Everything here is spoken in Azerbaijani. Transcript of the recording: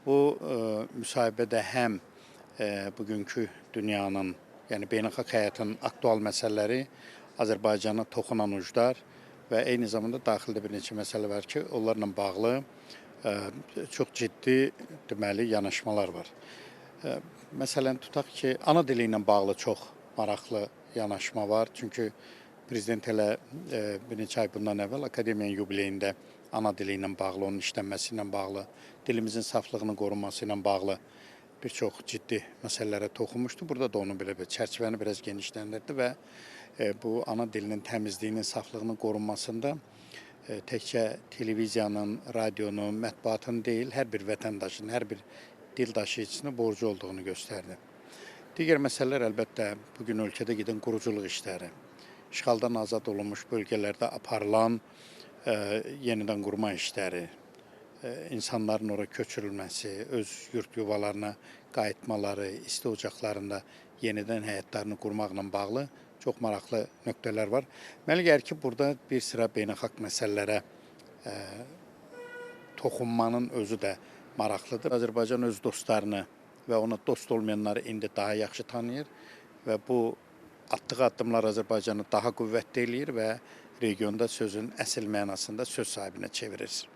Bu müsahibədə həm bugünkü dünyanın, yəni beynəlxalq həyatın aktual məsələləri, Azərbaycana toxunan uclar və eyni zamanda daxildə bir neçə məsələ var ki, onlarla bağlı çox ciddi deməli yanaşmalar var. Məsələn, tutaq ki, ana dili ilə bağlı çox maraqlı yanaşma var. Çünki prezident elə bir neçə ay bundan əvvəl akademiyanın yubileyində ana dili ilə bağlı, onun işlənməsi ilə bağlı, dilimizin saflığının qorunması ilə bağlı bir çox ciddi məsələlərə toxunmuşdu. Burada da onu belə bir çərçivəni biraz genişləndirdi və bu ana dilinin təmizliyinin, saflığının qorunmasında təkcə televiziyanın, radionun, mətbuatın deyil, hər bir vətəndaşın, hər bir dil daşıyıcısının borcu olduğunu göstərdi. Digər məsələlər əlbəttə bu gün ölkədə gedən quruculuq işləri, işğaldan azad olunmuş bölgələrdə aparılan yenidən qurma işləri, insanların ora köçürülməsi, öz yurt yuvalarına qayıtmaları, isti ocaqlarında yenidən həyatlarını qurmaqla bağlı çox maraqlı nöqtələr var. Mənə gəlir ki, burada bir sıra beynəlxalq məsələlərə toxunmanın özü də maraqlıdır. Azərbaycan öz dostlarını və ona dost olmayanları indi daha yaxşı tanıyır və bu atdığı addımlar Azərbaycanı daha qüvvətli eləyir və regionda sözün əsl mənasında söz sahibinə çevirir.